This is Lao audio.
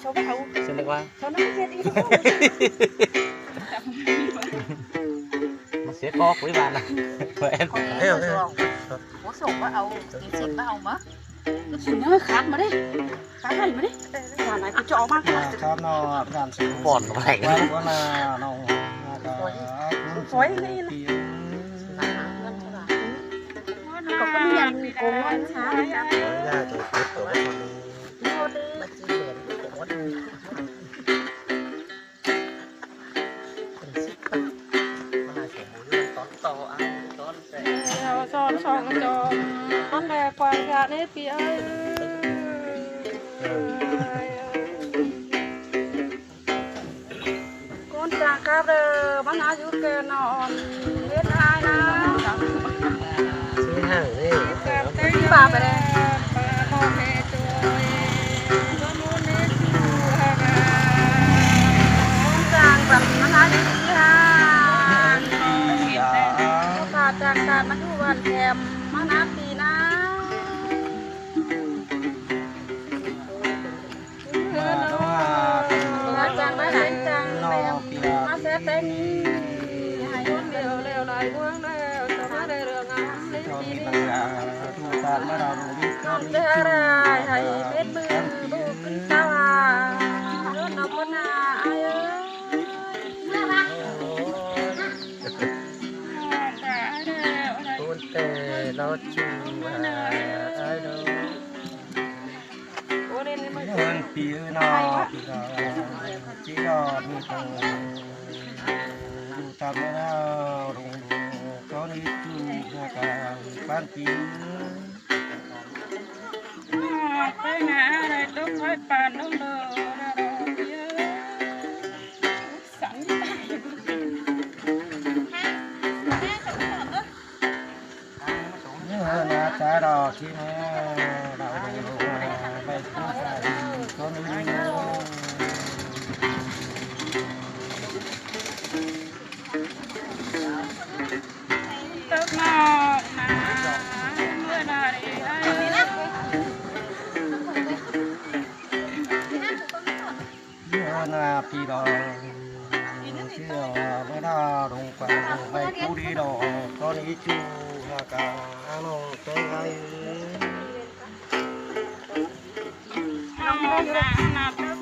ເຂົາບໍ່ເອົາ ສະນຶກວ່າ ເຂົານຳເຮັດອີກ ມາເສຍກອກໄວ້ບ້ານນະ ເອີ ເອີ ເອີ ບໍ່ສົ່ງ ບໍ່ເອົາ ເສຍກອກບໍ່ເອົາມາ ເອົາຂາດມາເດ້ ຂາດໃຫ້ມາເດ້ ເອີ ຂາດໃຫ້ ເຂົາຈະເອົາມາ ຂາດເນາະ ຂາດ ບ່ອນບໍ່ໄດ້ ວ່າໜ້ານ້ອງ ໂອ້ຍ ໂອ້ຍ ນີ້ນະ ເງິນເທົ່າໃດ ກໍບໍ່ມີອັນໂກງເງິນຊາ ໂອ້ຍ ຍາໂຕເກັບຕົວບໍ່ທັນ ເອົາຊ້ອນສອງຈອມ ມັນແລກວ່າຊາດເດ້ພີ່ເອີຍ ເອີ ຄົນຈ້າງກັບເດີ ມັນອາຍຸແກ່ນອນ ເຮັດອາຍນາ ຊິຫ້າງເດ້ ບາບໄປເດ້ ຄົນຈ້າງກັບມັນອາຍຸຊິຫ້າງ ຖ້າຈ້າງກັບມັນຢູ່ບ້ານແຄມ ມັນອາປີນາ ມາຈາກໄດ້ຫຼາຍຈັງແລ້ວ ມາແຊແຕ່ງໃຫ້ຄົນດຽວແລ້ວຫຼາຍເມືອງແລ້ວ ຈະມາໄດ້ເລື່ອງງາມໃນປີນີ້ ນ້ອງຈະໄດ້ໃຫ້ເປັນມືລູກເປັນຕາ ເນາະ ຄົນໜ້າອາຍເອີຍ ໂອ້ຍ ແຕ່ລາວຈື່ວ່າອາຍເດີ ເຮືອນປີເນາະ ປີເນາະ ຈີດອດມີໂຕ ຢູ່ຕາມແມ່ນ້ຳລົງ ຕອນນີ້ຢູ່ເຮືອກາງບ້ານປີ ໄປໜ້າໄດ້ຕົກໄຟປານລົງເດີ ເດີ ເດີ ເດີ ສັນຕາຍ ເດີ ນາຈາດອກທີ່ແມ່ ເຮົາໄປຜູ້ໃດຄົນອື່ນ ຕົກນອກນາ ເມື່ອນາເອ ເມື່ອນາພີ່ນ້ອງ ເຊື່ອວ່າເມື່ອນາລົງໄປ ໄປຜູ້ດີດອກ ຕອນນີ້ຢູ່ຫາກາ ນ້ອງເຕີຍເອີຍ ນ້ອງນາ ນາ